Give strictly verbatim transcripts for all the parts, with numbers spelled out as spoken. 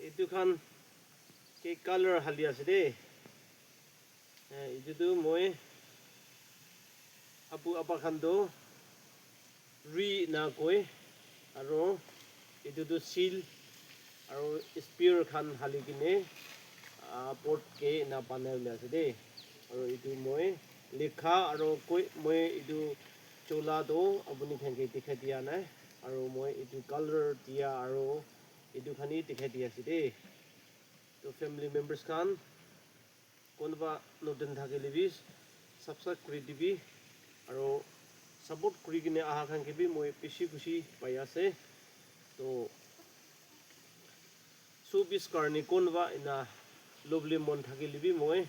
Etu khan ke color hali ase de. Eh, etu tu moi apu apa khan tu ri na koi, aro etu tu seal aro spear khan hali kene, ah, pot ke na banai na ase de. Aro etu moi lekha aro koi moi etu chola tu apuni khan ke dikhai dia nai. Aro moi etu color dia aro etu khan he dikhai dia ase de. To family members khan, konoba notun thakile bi subscribe kuri dibi, aro support kuri kene aha khan ke bi moi bishi khushi pai ase. To showpiece karne konoba ena lobole mon thakile bi moi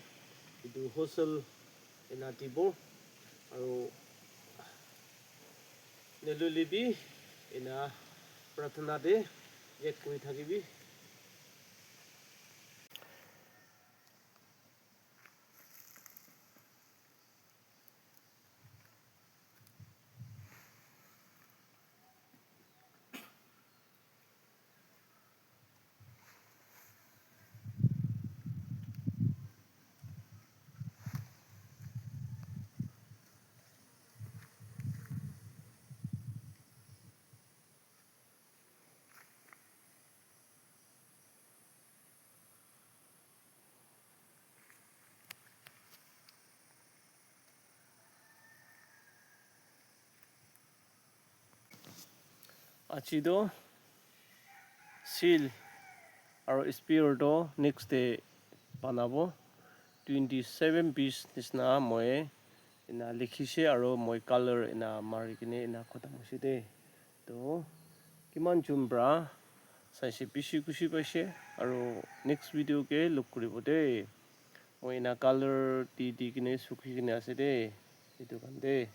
etu wholesale ena dibo, aro nalole bi ena prathana te yak kuri thakibi. Aji toh seal aro spear toh next day banabo. Twenty seven piece nishina moi ena likhise aro moi color ena mari kene ena khotom hoise de. To kiman jun pra saise, bishi khushi paise, aro next video ke look kuribo de. Moi ena color di di kene sukhi kene ase de, etu khan de.